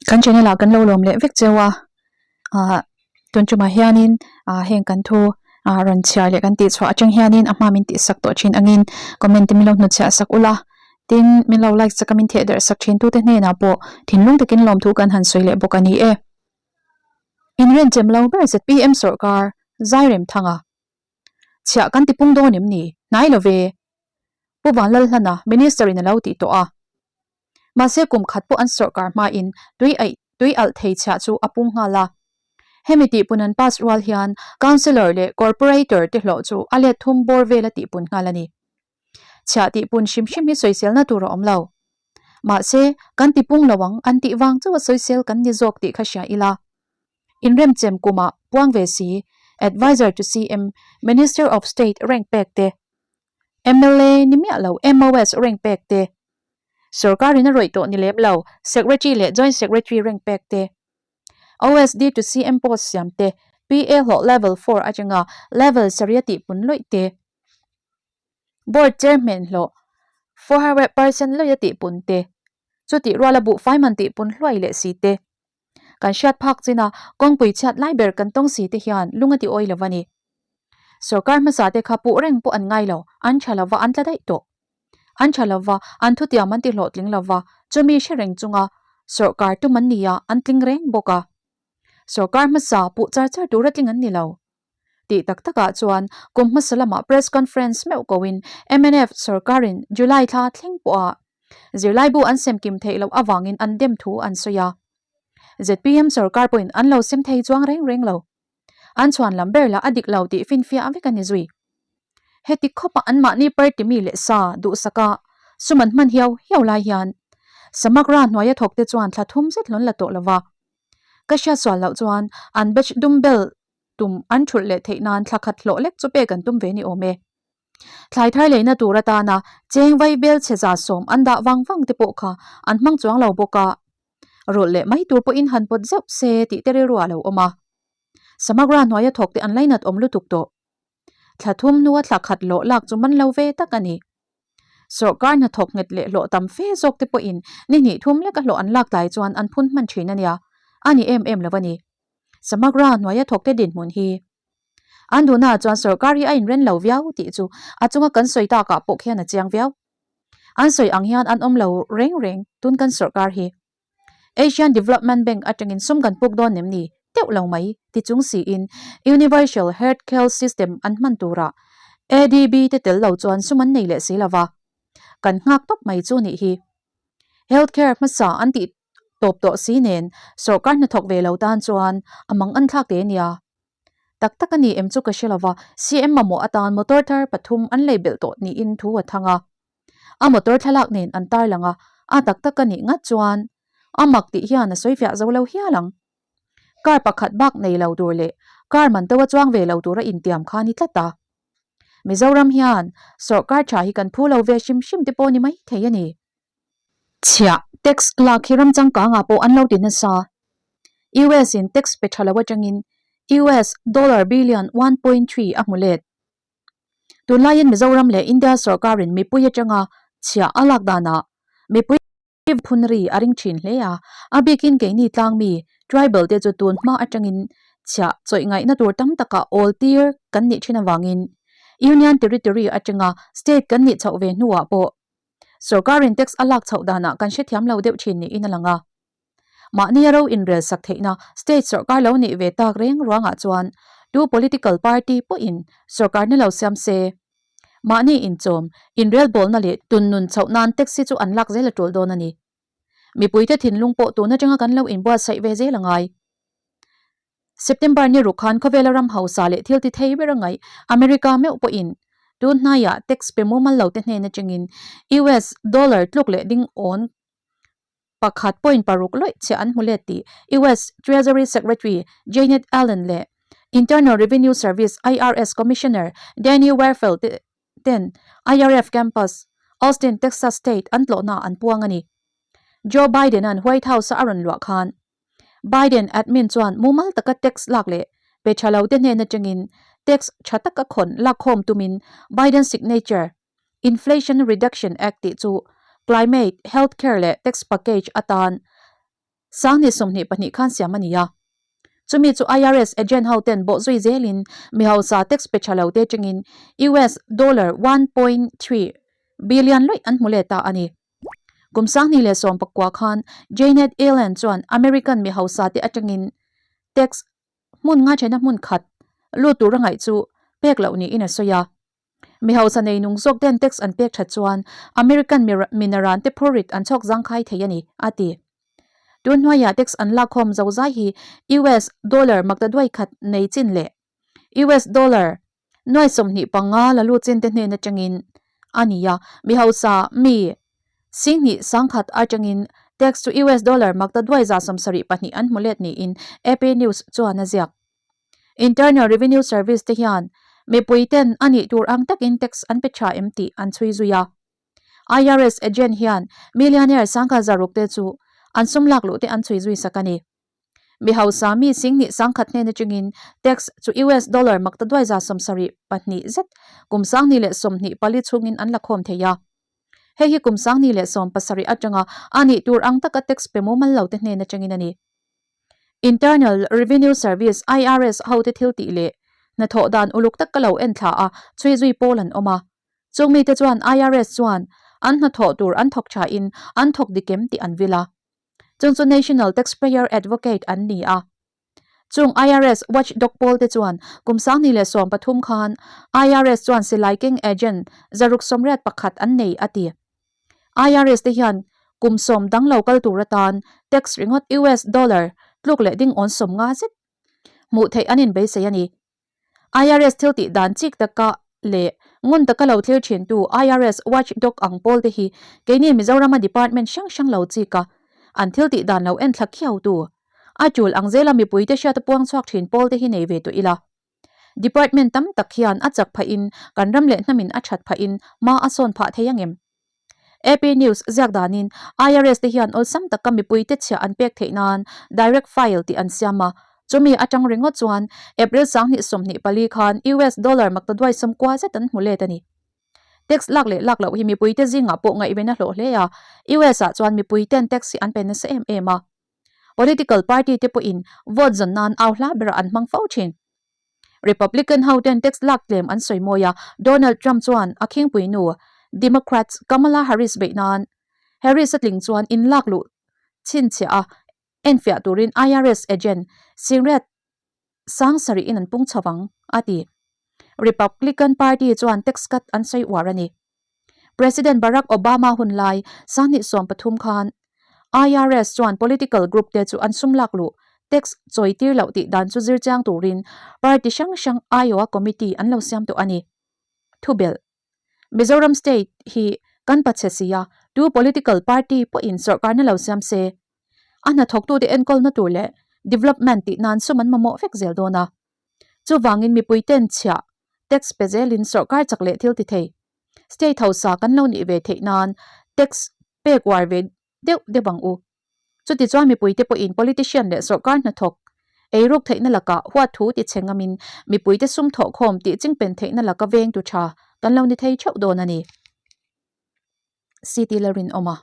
Kan channel ah kan lo lawm leh vek cheu a, ah tun tumah hianin ah heng kan thu ah rawn chhiar leh kan tih chhuah atang hianin a hma min tih sak tawh thin angin comment te min lo hnutchhiah sak ula, tin min lo like sak a min theh derh sak thin tute hnenah pawh thinlung takin lawmthu kan han sawi leh bawk a ni e. Inrenchem lo ber zpm sawrkar Zairemthanga chhiah kan ti pung dawn em ni? Hnai lo ve. Pu Vanlalhlana Minister in a lo tih tawh a. Mahse kum khat pawh an sawrkar hmain tui aih tui alh thei chhiah chu a pung nghal a. Hemi tihpun an pass rual hian Councillor leh Corporator te hlawh chu a let thum bawr vel a tihpun nghal a ni. Chhiah tihpun hrim hrim hi sawiselna tur a awm lo. Mahse kan tipung lo ang an tih vang chauh a sawisel kan ni zawk tih kha hria ila. Inremchem kumah puang ve si, Adviser to CM, Minister of State rank pek te, mla ni miah lo MOS rank pek te, Sorkarin a rawih tawh ni lem lo Secretary leh Joint Secretary rank pek te, OSD to CM post siam te, PA hlawh level four atanga level sarih a tihpun lawih te, Board Chairman hlawh 400% lawih a tihpun te, chutih ruala buhfai man tihpun hluai leh si te. Kan hriat phak chin a, kawngpui chhiat lai ber kan tawng si te hian lung a ti awi lo a ni. Sorkar hmasa te kha puh reng pawh an ngai lo, an tha lo va an tla daih tawh. An tha lo va, an thutiam an ti hlawhtling lo va, chumi hre reng chunga sorkar tum an ni a, an tling reng bawk a. Sorkar hmasa puh char char tura tling an ni lo. Tih tak takah chuan kum hmasa lamah press conference meuh koin mnf sorkarin July thla thleng pawha zirlaibu an sem kim theih loh avangin an dem thu an sawi a. Zpm sorkar pawhin an lo sem thei chuang reng reng lo. An chhuan lam ber lah a dik lo tih finfiah vek a ni zui. Heti khawpa anmahni party mi leh sa duhsaka sum an hman hiau hiau lai hian Samagra hnuaia thawkte chuan thla thum zet hlawn la tawh lo va. Ka hriat sual loh chuan an batch dumbbell tum an thulh leh theih nan thla khat hlawh lek chu pek an tum ve ni awm e. Thlai thar leina tur atana cheng vai bel chhe 110 an dah vang vang te pawh kha an hmang chuang lo bawk a, rawlh leh mai tur pawhin han pawt zeuh se tih te rilru ah lo awm a. Samagra hnuaia thawk te an lainat awm lutuk tawh. Thla thum hnua thla khat hlawh lak chu man lo ve tak a ni. Sawrkar hnathawk nghet leh hlawh tam fe zawk te pawhin ni hnih thum leka hlawh an lak tlai chuan an phun hman thin a nia, a ni em em lo a ni. Samagra hnuaia thawkte dinhmun hi an duhnaah chuan sawrkar hi a inren lo viau tih chu a chunga kan sawi takah pawh khian a chiang viau. An sawi ang hian an awm lo reng reng tun kan sawrkar hi. Asian Development Bank atangin sum kan puk dawn nem ni teuh lo mai ti chung siin Universal Health Care System an hman turah ADB te tel lo chuan sum an nei leh si lova kan nghak tawp mai chu nih hi. Health Care hmasa an tih tawp tawh si nen sawrkar hnathawk ve lo tan chuan a mang an thlak te nia. Tak tak a ni em chu ka hre lova, CM mamawh atan motor thar pathum an lei belh tawh niin thu a thang a. A motor thlalak nen an tarlang a, a tak tak a nih ngat chuan a mak tih hian a sawi fiah zo lo hial ang. Car pakhat bak nei lo tur leh car man to a chuang ve lo tura intiam kha ni tlat a. Mizoram hian sawrkar tha hi kan phu lo ve hrim hrim te pawh ni mai thei a ni. Chhiah, tax lak hi ram changkangah pawh an lo ti nasa. US in tax pe tha lo atangin US dollar billion 1.3 a hmu let. Tunlaiin Mizoram leh India sawrkarin mipui atanga chhiah a lak danah mipui phun ri a ring thin hle a, a bikin keini tlangmi, tribal, te chu tun hma atangin chhiah chawih ngaihna tur tam takah awl tir kan nih thin avangin Union Territory atanga state kan nih chhoh ve hnuah pawh Sawrkarin tax a lak chhoh danah kan hrethiam lo deuh thin niin a lang a. Mahnia ro inrel sak theihna state sawrkar lo nih ve tak reng ruangah chuan tu political party pawhin sawrkarna lo siam se. Mahni inchawm, inrelbawlna leh tunnun chhoh nan tax hi chu an lak zel a tul dawn a ni. Mipuite thinlung pawh tun atanga kan lo inbuatsaih ve zel a ngai. September ni ruk khan khawvela ram hausa leh thil ti thei ber a ngaih America meuh pawhin tun hnaiah tax pe mumal lo te hnen atangin US dollar tluk leh ding awn 1.6 lawih chiah an hmu let tih US Treasury Secretary Janet Yellen leh Internal Revenue Service, IRS, Commissioner Danny Werfel te ten IRF campus, Austin, Texas State an tlawhna an puang a ni. Joe Biden-a'n White House-a a rawn luah khan Biden admin chuan mumal taka tax lak leh pe tha lo te hnen atangin tax tha taka khawn lakkhawm tumin Biden Signature Inflation Reduction Act tih chu climate, health care leh tax package atan. Sanghnih 22 khan siam a ni a. Chumi chu IRS agent ho ten bawh zui zelin mi hausa tax pe tha lo te tangin US dollar 1.3 billion luih an hmu let ta a ni. Kum 2019 khan Janet Yellen chuan American mi hausa te atangin tax hmun nga thena hmun khat lut tur a ngaih chu pek loh niin a sawi a. Mi hausa nei nung zawk ten tax an pek that chuan American minaran te phurrit an chhawk zangkhai thei a ni, a ti. Tun hnuaiah tax an lakkhawm zozai hi US dollar maktaduai khat nei chin leh US dollar nuai 25 la lut chin te hnen atangin a ni a. Mi hausa mi 20 1,000 atangin tax chu US dollar maktaduai 72 an hmu let niin AP News chuan a ziak. Internal Revenue Service te hian mipui ten a nih tur ang takin tax an pe tha em tih an chhui zui a. IRS agent hian millionaire sangkhat zaruk te chu an sum lak luh te an chhui zui sak a ni. Mi hausa mi 20 1,000 hnen atangin tax chu US dollar maktaduai 74 zet kum 2024 chhungin an la khawm thei a. Hei hi kum 2017 atanga a nih tur ang taka tax pe mumal lo te hnen atangin a ni. Internal Revenue Service, IRS, hote thil tih leh hnathawh dan uluk tak ka lo en thla a, chhui zui pawl an awm a. Chung mite chuan IRS chuan an hnathawh tur an thawk thain an thawk dik em tih an vil a. Chung chu National Taxpayer Advocate an ni a. Chung IRS watchdog pawl te chuan kum 2013 khan IRS chuan silai keng agent 681 an nei a ti. IRS te hian kum sawm dang lo kal tur atan tax ringawt US dollar tluk leh ding awn 50 zet hmuh theih an inbeisei a ni. IRS thil tih dan chik taka leh ngun taka lo thlir thintu IRS watchdog ang pawl te hi keini Mizorama department hrang hrang lo chik a, an thil tih dan lo en thla khiautu a tul ang zela mipuite hriata puang chhuak thin pawl te hi nei ve tawh ila. Department tam tak hian a chak phahin kan ram leh hnamin a that phahin hma a sawn phah thei ang em? AP News ziak danin IRS te hian awlsam taka mipuite chhiah an pek theih nan direct file tih an siam a, chumi atang ringawt chuan April 2024 khan US dollar maktaduai 90 zet an hmu let a ni. Tax lak leh lak loh hi mipuite zingah pawh ngaihven a hlawh hle a, US ah chuan mipuiten tax hi an pe nasa em em a. Political party te pawhin vote zawn nan au hla berah an hmang fo thin. Republican ho ten tax lak tlem an sawi mawi a, Donald Trump chuan a khingpui nu Democrats Kamala Harris beih nan Harris a tling chuan in lak luh chhinchhiah a enfiah turin IRS agent Singret 7000 in an pung chho ang, a ti. Republican party chuan tax cut an sawi uar a ni. President Barack Obama hun lai 2013 khan IRS chuan political group te chu an sum lak luh tax chawi tir loh tih dan chu zir chiang turin party hrang hrang aiawha committee an lo siam tawh a ni. Thubelh, Mizoram state hi kan pachhe si a, tu political party pawhin sawrkarna lo siam se, a hnathawktute enkawlna tur leh development tih nan sum an mamawh vek zel dawn a. Chuvangin mipui ten chhiah tax pe zelin sawrkar chak leh thil ti thei. State hausa kan lo nih ve theih nan tax pek uar ve deuh deuh ang u. Chutichuan mipuite pawhin politician leh sawrkar hnathawk eiruk theihna lakah huat thu ti chhe ngamin mipuite sum thawhkhawm tih chingpen theihna laka veng tu tha kan lo ni thei theuh dawn a ni. CT Lalrinawma.